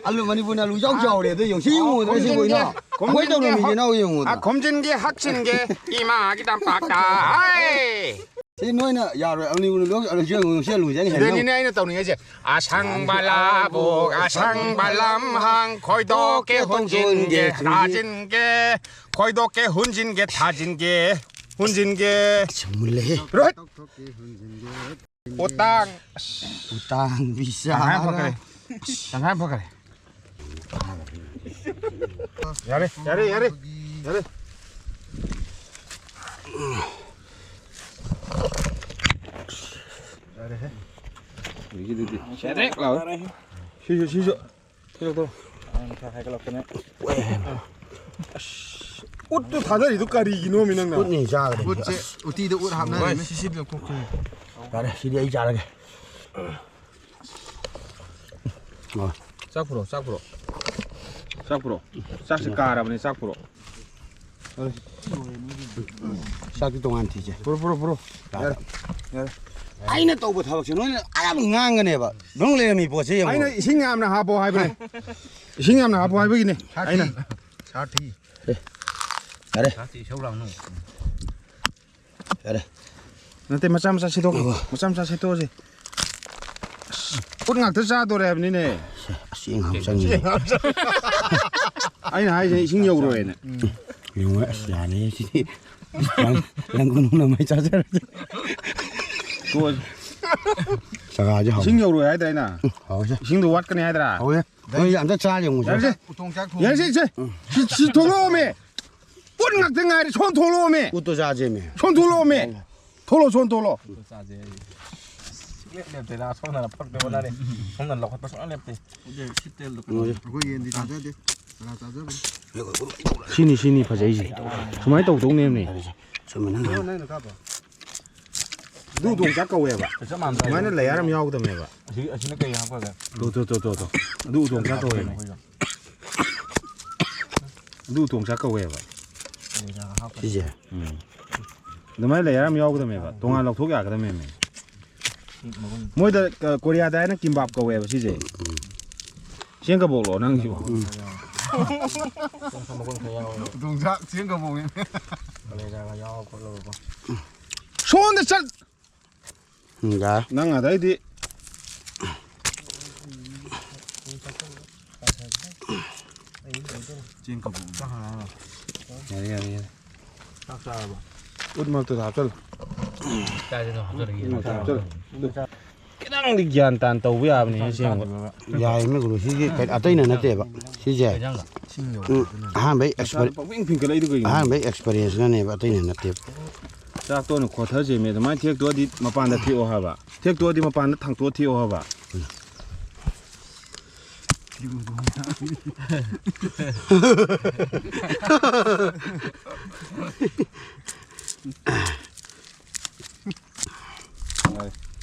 ꯑꯂꯨ, ꯃꯅꯤꯄꯨꯔꯅ ꯑꯂꯨ ꯏꯆꯥꯎ ꯆꯥꯎꯔꯦ꯫ ꯑꯗꯨ ꯌꯦꯡꯉꯨ, ꯁꯤ ꯌꯦꯡꯉꯨꯗꯅ, ꯁꯤ ꯈꯣꯝꯖꯤꯟꯒꯦ, ꯌꯦꯡꯉꯨ꯫ ꯈꯣꯏ ꯇꯧꯅ ꯈꯣꯝꯖꯤꯟꯒꯦ, ꯃꯤꯁꯦ ꯅꯧ ꯌꯦꯡꯉꯨꯗꯅ꯫ ꯑ, ꯈꯣꯝꯖꯤꯟꯒꯦ, ꯍꯛꯆꯤꯟꯒꯦ, ꯏꯃꯥꯒꯤ ꯇꯝꯄꯥꯛꯇ꯫ ꯑꯥꯏ꯫ ꯁꯤ ꯅꯣꯏꯅ ꯌꯥꯔꯣꯏ꯫ ꯑꯂꯨ, ꯑꯂꯨ, ꯑꯂꯨ, ꯌꯦꯡꯉꯨ, ꯁꯤ ꯑꯂꯨꯁꯦ ꯑꯩꯅ ꯍꯦꯟꯅ ꯁꯤꯗꯅꯤꯅꯦ ꯑꯩꯅ ꯇꯧꯅꯤꯡꯉꯤꯁꯦ꯫ ꯑꯁꯪꯕ ꯂꯧꯕꯨꯛ, ꯑꯁꯪꯕ ꯂꯝꯍꯥꯡ, ꯈꯣꯏꯗꯣꯛꯀꯦ, ꯍꯨꯟꯖꯤꯟꯒꯦ, ꯊꯥꯖꯤꯟꯒꯦ, ꯈꯣꯏꯗꯣꯛꯀꯦ, ꯍꯨꯟꯖꯤꯟꯒꯦ, ꯊꯥꯖꯤꯟꯒꯦ, ꯍꯨꯟꯖꯤꯟꯒꯦ꯫ ꯑꯁ, ꯃꯨꯜꯂꯦꯍꯦ꯫ ꯔꯣꯍꯤꯠ! ꯎꯇꯥꯡ꯫ ꯎꯇꯥꯡ ꯕꯤꯁꯥ꯫ ꯇꯪꯈꯥꯏ ꯑꯃ ꯐꯛꯈ꯭ꯔꯦ꯫ ꯇꯪꯈꯥꯏ ꯑꯃ ꯐꯛꯈ꯭ꯔꯦ꯫ ꯌꯥꯔꯦ, ꯌꯥꯔꯦ, ꯌꯥꯔꯦ, ꯌꯥꯔꯦ꯫ ꯌꯥꯔꯦꯍꯦ꯫ ꯍꯧꯖꯤꯛꯀꯤꯗꯨꯗꯤ ꯁꯦꯗ꯭ꯔꯦꯛ ꯂꯥꯎꯋꯦ꯫ ꯁꯤꯁꯨ, ꯁꯤꯁꯨ꯫ ꯁꯤꯁꯨ ꯇꯧ꯫ ꯑꯁ, ꯎꯠꯇꯨ ꯊꯥꯗꯔꯤꯗꯨ ꯀꯔꯤꯒꯤꯅꯣꯃꯤ ꯅꯪꯅ? ꯎꯠꯅꯤ ꯆꯥꯒꯗꯕꯅꯤ꯫ ꯎꯠꯁꯦ, ꯎꯇꯤꯗ ꯎꯠ ꯍꯥꯞꯅꯔꯤꯅꯦ꯫ ꯁꯤ, ꯁꯤ ꯂꯧꯊꯣꯛꯀꯦ꯫ ꯌꯥꯔꯦ, ꯁꯤꯗꯤ ꯑꯩ ꯆꯥꯔꯒꯦ꯫ ꯑꯣ꯫ ꯆꯥꯛ ꯄꯨꯔꯛꯑꯣ, ꯆꯥꯛ ꯄꯨꯔꯛꯑꯣ꯫ ꯆꯥꯛ ꯄꯨꯔꯛꯑꯣ꯫ ꯆꯥꯛꯁꯦ ꯀꯥꯔꯕꯅꯦ, ꯆꯥꯛ ꯄꯨꯔꯛꯑꯣ꯫ ꯆꯥꯛꯇꯤ ꯇꯣꯉꯥꯟ ꯊꯤꯁꯦ꯫ ꯄꯨꯔꯛꯑꯣ, ꯄꯨꯔꯛꯑꯣ, ꯄꯨꯔꯛꯑꯣ꯫ ꯌꯥꯔꯦ, ꯌꯥꯔꯦ꯫ ꯑꯩꯅ ꯇꯧꯕ ꯊꯕꯛꯁꯦ ꯅꯣꯏꯅ ꯑꯌꯥꯝꯕ ꯉꯥꯡꯒꯅꯦꯕ꯫ ꯅꯪ ꯂꯩꯔꯝꯃꯤ ꯄꯣꯠꯁꯦ ꯌꯦꯡꯉꯣ꯫ ꯑꯩꯅ ꯏꯁꯤꯡ ꯌꯥꯝꯅ ꯍꯥꯞꯄꯣ ꯍꯥꯏꯕꯅꯦ꯫ ꯏꯁꯤꯡ ꯌꯥꯝꯅ ꯍꯥꯞꯄꯣ ꯍꯥꯏꯕꯒꯤꯅꯦ꯫ ꯁꯥꯊꯤ꯫ ꯑꯩꯅ꯫ ꯁꯥꯊꯤ꯫ ꯑꯦ, ꯌꯥꯔꯦ꯫ ꯁꯥꯊꯤ ꯏꯁꯧ ꯂꯥꯡꯅꯨ꯫ ꯌꯥꯔꯦ꯫ ꯅꯠꯇꯦ, ꯃꯆꯥ ꯃꯆꯥ ꯁꯦꯠꯇꯣꯛꯑꯣ꯫ ꯑꯣ꯫ ꯃꯆꯥ ꯃꯆꯥ ꯁꯦꯠꯇꯣꯛꯑꯁꯤ꯫ ꯑꯁ, ꯎꯠ ꯉꯥꯛꯇ ꯆꯥꯗꯣꯔꯦ ꯍꯥꯏꯕꯅꯤꯅꯦ꯫ ꯑꯁ, ꯆꯦꯡ ꯍꯥꯞ ꯆꯪꯉꯤ꯫ ꯑꯩꯅ ꯍꯥꯏꯁꯦ ꯏꯁꯤꯡ ꯌꯧꯔꯣꯏꯅ꯫ ꯌꯦꯡꯉꯣ, ꯑꯁ, ꯌꯥꯔꯦ ꯁꯤꯗꯤ꯫ ꯂꯪ-, ꯂꯪꯒꯨ ꯅꯨꯡꯅ ꯃꯩ ꯆꯥꯖꯔꯁꯤ꯫ ꯇꯣꯛꯑꯁꯤ꯫ ꯆꯒꯥꯁꯦ ꯍꯥꯎꯋꯦ꯫ ꯏꯁꯤꯡ ꯌꯧꯔꯣꯏ ꯍꯥꯏꯗ꯭ꯔꯥ ꯑꯩꯅ? ꯎꯝ, ꯍꯥꯎꯋꯦ꯫ ꯏꯁꯤꯡꯗꯣ ꯋꯥꯠꯀꯅꯤ ꯍꯥꯏꯗ꯭ꯔꯥ? ꯍꯥꯎꯋꯦ꯫ ꯅꯣꯏ ꯑꯝꯇ ꯆꯥ ꯌꯦꯡꯉꯨꯁꯦ꯫ ꯌꯥꯔꯦꯁꯦ꯫ ꯎꯇꯣꯡ ꯆꯥꯛ ꯊꯣꯡ-, ꯌꯥꯔꯦꯁꯦ, ꯏꯆꯦ꯫ ꯁꯤ, ꯁꯤ ꯊꯣꯛꯂꯛꯑꯣꯃꯦ꯫ ꯄꯣꯠ ꯉꯥꯛꯇ ꯉꯥꯏꯔꯦ꯫ ꯁꯣꯝ ꯊꯣꯛꯂꯛꯑꯣꯃꯦ꯫ ꯎꯠꯇꯣ ꯆꯥꯁꯦꯃꯦ꯫ ꯁꯣꯝ ꯊꯣꯛꯂꯛꯑꯣꯃꯦ꯫ ꯊꯣꯛꯂꯛꯑꯣ, ꯁꯣꯝ ꯊꯣꯛꯂꯛꯑꯣ꯫ ꯎꯠꯇꯣ ꯆꯥꯁꯦ꯫ ꯂꯦꯞ ꯂꯦꯞꯇꯦꯗ, ꯁꯣꯝꯗꯅ ꯐꯛꯇ ꯍꯣꯠꯅꯔꯦ꯫ ꯁꯣꯝꯗ ꯂꯧꯈꯠꯄ ꯁꯨꯡꯂꯦꯞ ꯂꯦꯞꯇꯦ꯫ ꯍꯧꯖꯤꯛ ꯁꯤꯠꯇꯦꯜꯗꯣ ꯀꯩꯅꯣ꯫ ꯑꯩꯈꯣꯏ ꯌꯦꯟꯗꯤ ꯆꯥꯖꯗꯦ꯫ ꯀꯅꯥ ꯆꯥꯖꯕꯅꯣ? ꯁꯤꯅꯤ, ꯁꯤꯅꯤ ꯐꯖꯩꯁꯦ꯫ ꯁꯨꯃꯥꯏꯅ ꯇꯧꯗꯧꯅꯦꯕꯅꯦ꯫ ꯆꯨꯝꯃꯤ ꯅꯪ ꯍꯥꯏꯗꯣ꯫ ꯅꯪꯅ ꯀꯥꯞꯄ? ꯑꯗꯨ ꯎꯗꯣꯡꯆꯥꯛ ꯀꯧꯋꯦꯕ꯫ ꯆꯞ ꯃꯥꯟꯅꯗ꯭ꯔꯣ? ꯁꯨꯃꯥꯏꯅ ꯂꯦꯌꯔ ꯑꯃ ꯌꯥꯎꯒꯗꯕꯅꯦꯕ꯫ ꯑꯁꯤ, ꯑꯁꯤꯅ ꯀꯩ ꯍꯥꯞꯄꯒꯦ? ꯇꯣ, ꯇꯣ, ꯇꯣ, ꯇꯣ, ꯇꯣ꯫ ꯑꯗꯨ ꯎꯗꯣꯡꯆꯥꯛ ꯀꯧꯋꯦꯕ꯫ ꯑꯗꯨ ꯎꯗꯣꯡꯆꯥꯛ ꯀꯧꯋꯦꯕ꯫ ꯁꯤꯁꯦ? ꯎꯝ꯫ ꯑꯗꯨꯃꯥꯏꯅ ꯂꯦꯌꯔ ꯑꯃ ꯌꯥꯎꯒꯗꯕꯅꯦꯕ꯫ ꯇꯣꯉꯥꯟ ꯂꯧꯊꯣꯛ ꯌꯥꯒꯗꯕꯅꯦꯃꯦ꯫ ꯃꯣꯏꯗ, ꯑ, ꯀꯣꯔꯤꯌꯥꯗ ꯍꯥꯏꯅ ꯀꯤꯝꯕꯥꯞ ꯀꯧꯋꯦꯕ ꯁꯤꯁꯦ꯫ ꯆꯦꯡ ꯀꯕꯣꯛꯂꯣ ꯅꯪꯁꯤꯕꯣ? ꯎꯗꯣꯡꯆꯥꯛ ꯆꯦꯡ ꯀꯕꯣꯛꯅꯦ꯫ ꯀꯂꯦꯖꯥꯒ ꯌꯥꯎꯔ ꯈꯣꯠꯂꯒꯀꯣ꯫ ꯁꯣꯝꯗ ꯆꯠ! ꯎꯝ, ꯌꯥꯔꯦ꯫ ꯅꯪ ꯑꯗꯩꯗꯤ꯫ ꯆꯦꯡ ꯀꯕꯣꯛ ꯆꯥ ꯍꯥꯏꯔꯣ? ꯌꯥꯔꯦ, ꯌꯥꯔꯦ, ꯌꯥꯔꯦ꯫ ꯆꯥꯛ ꯆꯥꯔꯕꯣ? ꯎꯠ ꯃꯔꯛꯇꯨꯗ ꯍꯥꯞꯆꯜꯂꯨ꯫ ꯀꯥꯏꯗꯅꯣ ꯍꯥꯞꯆꯜꯂꯒꯦ? ꯎꯠ ꯃꯔꯛꯇ ꯍꯥꯞꯆꯜꯂꯨ꯫ ꯈꯤꯇꯪꯗꯤ ꯒ꯭ꯌꯥꯟ ꯇꯥꯅ ꯇꯧꯕ ꯌꯥꯕꯅꯦ ꯑꯁꯦꯡꯕ꯫ ꯌꯥꯏꯃꯦ ꯒꯨꯔꯨ, ꯁꯤꯒꯤ ꯀꯩ-, ꯑꯇꯩꯅ ꯅꯠꯇꯦꯕ꯫ ꯁꯤꯁꯦ, ꯀꯩ ꯏꯟꯖꯥꯡꯅꯣ? ꯎꯝ, ꯑꯍꯥꯟꯕꯩ ꯅꯁꯥꯗꯣ ꯑꯦꯛꯁꯄꯔ-, ꯄꯪꯐꯤꯡ ꯐꯤꯡꯒꯠꯂꯛꯏꯗꯣ ꯀꯩꯒꯤꯅꯣ? ꯑꯍꯥꯟꯕꯩ ꯑꯦꯛꯁꯄꯔꯤꯌꯦꯟꯁꯅꯅꯦꯕ, ꯑꯇꯩꯅ ꯅꯠꯇꯦꯕ꯫ ꯆꯥꯛꯇꯣ ꯑꯣꯏꯅ ꯈꯣꯊꯖꯩꯃꯦ꯫ ꯑꯗꯨꯃꯥꯏꯅ ꯊꯦꯛꯇꯣꯛꯑꯗꯤ ꯃꯄꯥꯟꯗ ꯊꯦꯛꯑꯣ ꯍꯥꯏꯕ꯫ ꯊꯦꯛꯇꯣꯛꯑꯗꯤ ꯃꯄꯥꯟꯗ ꯊꯥꯡꯇꯣꯛꯑ ꯊꯦꯛꯑꯣ ꯍꯥꯏꯕ꯫ ꯑꯗꯩ,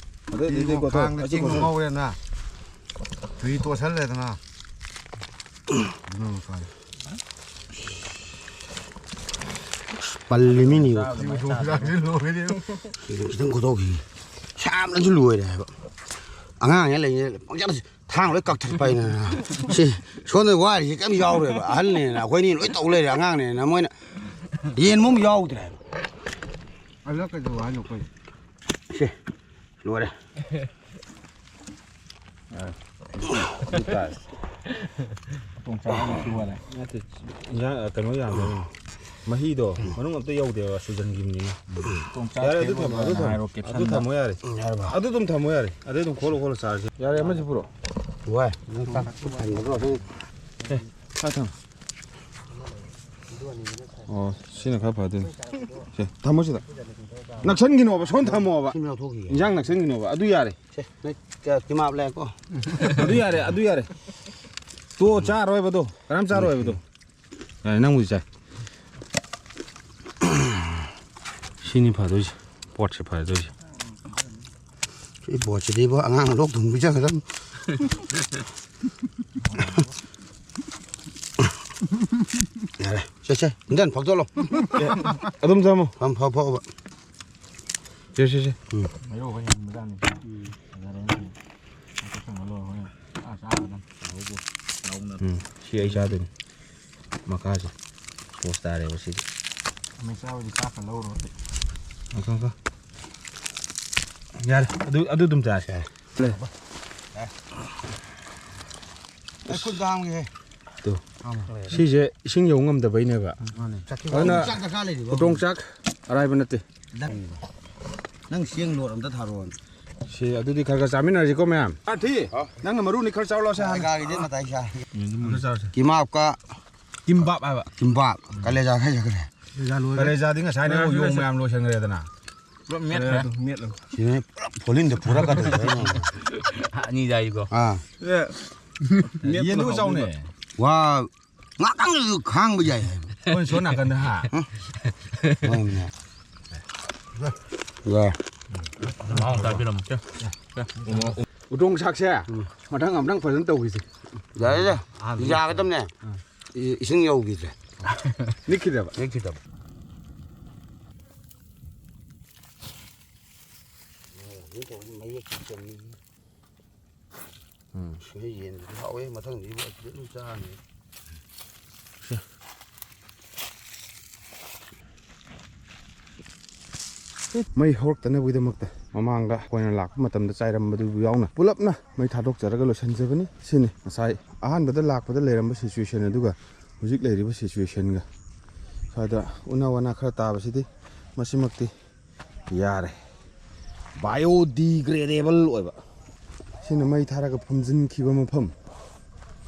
ꯑꯗꯩ, ꯐꯤꯕꯨ ꯑꯗꯩ ꯀꯣꯠꯊꯣꯛ-, ꯈꯥꯡꯗ ꯑꯗꯨ ꯆꯤꯡ ꯀꯣꯠꯊꯣꯛ-, ꯉꯧꯔꯦꯅ꯫ ꯊꯨꯏ ꯇꯣꯠꯁꯜꯂꯦꯗꯅ꯫ ꯑꯗꯨꯅ ꯐꯔꯦ꯫ ꯄꯜꯂꯤ ꯃꯤꯅꯤ꯫ ꯐꯤꯕꯨ ꯈꯥꯡꯗ ꯂꯣꯏꯔꯦ꯫ ꯈꯤꯇꯪ ꯀꯣꯠꯊꯣꯛꯈꯤꯒꯦ꯫ ꯁꯥꯕꯅꯁꯨ ꯂꯣꯏꯔꯦ ꯍꯥꯏꯕ꯫ ꯑꯉꯥꯡꯅꯦ ꯂꯩꯔꯤꯉꯩꯗ ꯄꯪꯆꯥꯗ ꯊꯥꯡ ꯂꯣꯏ ꯀꯛꯊꯠꯄ ꯍꯥꯏꯅ꯫ ꯁꯤ ꯁꯣꯝꯗ ꯋꯥꯔꯤꯁꯦ ꯀꯩꯝ ꯌꯥꯎꯔꯣꯏꯕ꯫ ꯑꯍꯜꯅꯦꯅ ꯑꯩꯈꯣꯏꯅꯤ ꯂꯣꯏ ꯇꯧ ꯂꯩꯔꯦ꯫ ꯑꯉꯥꯡꯅꯦꯅ ꯃꯣꯏꯅ ꯌꯦꯟꯕ ꯑꯃ ꯌꯥꯎꯗ꯭ꯔꯦ ꯍꯥꯏꯕ꯫ ꯑꯗꯨ ꯀꯩꯗꯧ ꯍꯥꯏꯅꯣ ꯑꯩꯈꯣꯏ? ꯁꯦ, ꯂꯣꯏꯔꯦ꯫ ꯑꯗꯨ ꯇꯥꯔꯦ꯫ ꯇꯣꯡꯆꯥ ꯍꯥꯏꯕꯁꯤ ꯋꯥꯔꯦ꯫ ꯅꯠꯇꯦ, ꯏꯟꯖꯥꯡ, ꯀꯩꯅꯣ ꯌꯥꯝꯗꯕꯅꯤ꯫ ꯃꯍꯤꯗꯣ ꯃꯅꯨꯡ ꯑꯝꯇ ꯌꯧꯗꯦꯕ, ꯁꯨꯖꯟꯈꯤꯕꯅꯤꯅ꯫ ꯇꯣꯡꯆꯥ ꯌꯥꯔꯦ, ꯑꯗꯨ ꯊꯝꯃꯣ, ꯑꯗꯨ ꯊꯝꯃꯣ꯫ ꯍꯥꯏꯔꯣ, ꯑꯗꯨ ꯀꯦꯞꯁꯟꯗ꯫ ꯊꯝꯃꯣ ꯌꯥꯔꯦ꯫ ꯌꯥꯔꯕ? ꯑꯗꯨ ꯑꯗꯨꯝ ꯊꯝꯃꯣ ꯌꯥꯔꯦ꯫ ꯑꯗꯩ ꯑꯗꯨꯝ ꯈꯣꯠꯂꯣ, ꯈꯣꯠꯂꯣ ꯆꯥꯔꯁꯦ꯫ ꯌꯥꯔꯦ, ꯑꯃꯁꯤ ꯄꯨꯔꯛꯑꯣ꯫ ꯋꯥꯏ, ꯅꯪ ꯆꯥꯛ ꯊꯟꯒꯗ꯭ꯔꯣ? ꯁꯤ ꯑꯦ, ꯆꯥꯛ ꯊꯝꯃꯣ꯫ ꯑꯣ, ꯁꯤꯅ ꯈꯔ ꯐꯗꯣꯏꯅꯤ꯫ ꯁꯦ, ꯊꯝꯃꯣ ꯁꯤꯗ꯫ ꯅꯛꯁꯟꯈꯤꯅꯣꯕ, ꯁꯣꯝ ꯊꯝꯃꯣꯕ꯫ ꯁꯤꯃ ꯂꯧꯊꯣꯛꯈꯤꯒꯦ꯫ ꯏꯟꯖꯥꯡ ꯅꯛꯁꯟꯈꯤꯅꯣꯕ꯫ ꯑꯗꯨ ꯌꯥꯔꯦ꯫ ꯁꯦ, ꯅꯣꯏ ꯀ-, ꯀꯤꯃꯥꯞ ꯂꯩꯔꯦꯀꯣ꯫ ꯑꯗꯨ ꯌꯥꯔꯦ, ꯑꯗꯨ ꯌꯥꯔꯦ꯫ ꯇꯣ, ꯆꯥꯔꯣꯏꯕꯗꯣ꯫ ꯀꯅꯥꯝ ꯆꯥꯔꯣꯏꯕꯗꯣ꯫ ꯌꯥꯔꯦ, ꯅꯪꯕꯨꯗꯤ ꯆꯥꯏ꯫ ꯁꯤꯅꯤ ꯐꯗꯣꯏꯁꯦ꯫ ꯄꯣꯠꯁꯦ ꯐꯗꯣꯏꯁꯦ꯫ ꯁꯤ ꯄꯣꯠꯁꯤꯗꯤꯕꯣ, ꯑꯉꯥꯡ ꯂꯣꯛ ꯊꯨꯡꯕꯤ ꯆꯠꯀꯗꯕꯅꯤ꯫ ꯌꯥꯔꯦ, ꯁꯦ, ꯁꯦ, ꯏꯟꯖꯥꯡ ꯐꯥꯎꯗꯣꯛꯂꯣ꯫ ꯑꯗꯨꯝ ꯆꯥꯃꯣ꯫ ꯐꯝ ꯐꯥꯎ ꯐꯥꯎꯕ꯫ ꯁꯦ, ꯁꯦ, ꯁꯦ꯫ ꯎꯝ꯫ ꯃꯩꯔꯧ ꯍꯣꯏ ꯍꯦꯟꯕꯖꯥꯠꯅꯤ꯫ ꯐꯖꯔꯦ꯫ ꯂꯣꯏꯁꯟꯕ ꯂꯣꯏꯔꯦ꯫ ꯍꯣꯔꯦꯟ ꯑꯥ ꯆꯥꯔꯒ ꯇꯧꯕꯨ꯫ ꯎꯝ, ꯁꯤ ꯑꯩ ꯆꯥꯗꯣꯏꯅꯤ꯫ ꯃꯀꯥꯁꯦ꯫ ꯄꯣꯁ ꯇꯥꯔꯦꯕ ꯁꯤꯗꯤ꯫ ꯃꯩ ꯆꯥꯕꯗꯤ ꯆꯥꯛꯀ ꯂꯧꯔꯣ꯫ Okay, okay. ꯌꯥꯔꯦ, ꯑꯗꯨ, ꯑꯗꯨ ꯑꯗꯨꯝ ꯆꯥꯁꯦ꯫ ꯌꯥꯔꯦ꯫ ꯑꯩ ꯈꯨꯠ ꯍꯥꯝꯒꯦꯍꯦ꯫ ꯇꯨ꯫ ꯁꯤꯁꯦ ꯏꯁꯤꯡ ꯌꯧ ꯉꯝꯗꯕꯩꯅꯦꯕ꯫ ꯃꯥꯅꯦ꯫ ꯑꯗꯨꯅ ꯆꯥꯛ ꯗꯔꯀꯥꯔ ꯂꯩꯔꯤꯕꯣ? ꯎꯇꯣꯡ ꯆꯥꯛ ꯑꯔꯥꯏꯕ ꯅꯠꯇꯦ꯫ ꯅꯪ, ꯅꯪ ꯆꯦꯡ ꯂꯣꯠ ꯑꯝꯇ ꯊꯥꯔꯛꯑꯣ꯫ ꯁꯤ ꯑꯗꯨꯗꯤ ꯈꯔ ꯈꯔ ꯆꯥꯃꯤꯟꯅꯔꯁꯤꯀꯣ ꯃꯌꯥꯝ꯫ ꯄꯥꯔꯊꯤ, ꯍꯥꯎ꯫ ꯅꯪꯅ ꯃꯔꯨꯅꯤ ꯈꯔ ꯆꯥꯎ ꯂꯥꯎꯁꯦ ꯍꯥꯟꯅ꯫ ꯀꯥꯒꯤꯗꯤ ꯃꯇꯥꯏ ꯆꯥ꯫ ꯈꯔ ꯆꯥꯎꯁꯦ꯫ ꯀꯤꯃꯥꯞꯀ ꯀꯤꯝꯕꯥꯞ ꯍꯥꯏꯕ꯫ ꯀꯤꯝꯕꯥꯞ꯫ ꯀꯂꯦꯖꯥ ꯈꯔ ꯆꯠꯈ꯭ꯔꯦ꯫ ꯂꯣꯏꯁꯜꯂꯦ꯫ ꯀꯂꯦꯖꯥꯗꯤ ꯉꯁꯥꯏꯅ ꯑꯃꯨꯛ ꯌꯣꯡ ꯃꯌꯥꯝ ꯂꯣꯏꯁꯟꯈ꯭ꯔꯦꯗꯅ꯫ ꯄꯨꯂꯞ ꯃꯦꯠꯈ꯭ꯔꯦ꯫ ꯑꯗꯨ ꯃꯦꯠꯂꯣ꯫ ꯁꯤꯅ ꯄꯨꯂꯞ ꯐꯣꯂꯤꯟꯗ ꯄꯨꯔꯛꯀꯗꯣꯏꯅꯦ꯫ ꯑꯅꯤ ꯆꯥꯏꯀꯣ꯫ ꯑꯥ꯫ ꯌꯦꯟꯗꯨ ꯆꯥꯎꯅꯦ꯫ ꯋꯥ, ꯉꯥꯛꯇꯪꯗꯁꯨ ꯈꯥꯡꯕ ꯌꯥꯏ ꯍꯥꯏꯕ꯫ ꯍꯣꯏ, ꯁꯣꯝ ꯅꯥꯀꯟꯗ ꯍꯥ꯫ ꯍꯣꯏꯅꯦ꯫ ꯌꯥꯏ꯫ ꯃꯍꯥꯎ ꯑꯝꯇ ꯍꯥꯏꯕꯤꯔꯝꯃꯨ꯫ ꯎꯇꯣꯡ ꯁꯥꯛꯁꯦ ꯎꯝ꯫ ꯃꯊꯪ ꯑꯝꯇꯪ ꯐꯖꯅ ꯇꯧꯈꯤꯁꯦ꯫ ꯌꯥꯏ, ꯌꯥꯏ꯫ ꯑꯍꯥꯟꯕ ꯌꯥꯒꯗꯕꯅꯦ꯫ ꯑꯥ꯫ ꯏ-, ꯏꯁꯤꯡ ꯌꯧꯈꯤꯗ꯭ꯔꯦ꯫ ꯅꯤꯛꯈꯤꯗ꯭ꯔꯦꯕ? ꯅꯤꯛꯈꯤꯗꯕ꯫ ꯃꯌꯦꯛ ꯆꯨꯝꯃꯤ꯫ ꯎꯝ꯫ ꯁꯤꯗ ꯌꯦꯟꯗꯨꯗꯤ ꯍꯥꯎꯋꯦ, ꯃꯊꯪꯗꯤ ꯏꯕꯣ ꯑꯁꯤꯗ ꯑꯗꯨꯝ ꯆꯥꯔꯅꯤ꯫ ꯃꯩ ꯍꯧꯔꯛꯇꯅꯕꯒꯤꯗꯃꯛꯇ ꯃꯃꯥꯡꯗ ꯑꯩꯈꯣꯏꯅ ꯂꯥꯛꯄ ꯃꯇꯝꯗ ꯆꯥꯏꯔꯝꯕꯗꯨꯕꯨ ꯌꯥꯎꯅ ꯄꯨꯂꯞꯅ ꯃꯩ ꯊꯥꯗꯣꯛꯆꯔꯒ ꯂꯣꯏꯁꯤꯟꯖꯕꯅꯤ꯫ ꯁꯤꯅꯤ ꯉꯁꯥꯏ ꯑꯍꯥꯟꯕꯗ ꯂꯥꯛꯄꯗ ꯂꯩꯔꯝꯕ situation ꯑꯗꯨꯒ ꯍꯧꯖꯤꯛ ꯂꯩꯔꯤꯕ situationꯒ꯫ ꯁ꯭ꯋꯥꯏꯗ ꯎꯅꯥ ꯋꯥꯅꯥ ꯈꯔ ꯇꯥꯕꯁꯤꯗꯤ ꯃꯁꯤꯃꯛꯇꯤ ꯌꯥꯔꯦ꯫ Biodegradable ꯑꯣꯏꯕ꯫ ꯁꯤꯅ ꯃꯩ ꯊꯥꯔꯒ ꯐꯨꯝꯖꯤꯟꯈꯤꯕ ꯃꯐꯝ꯫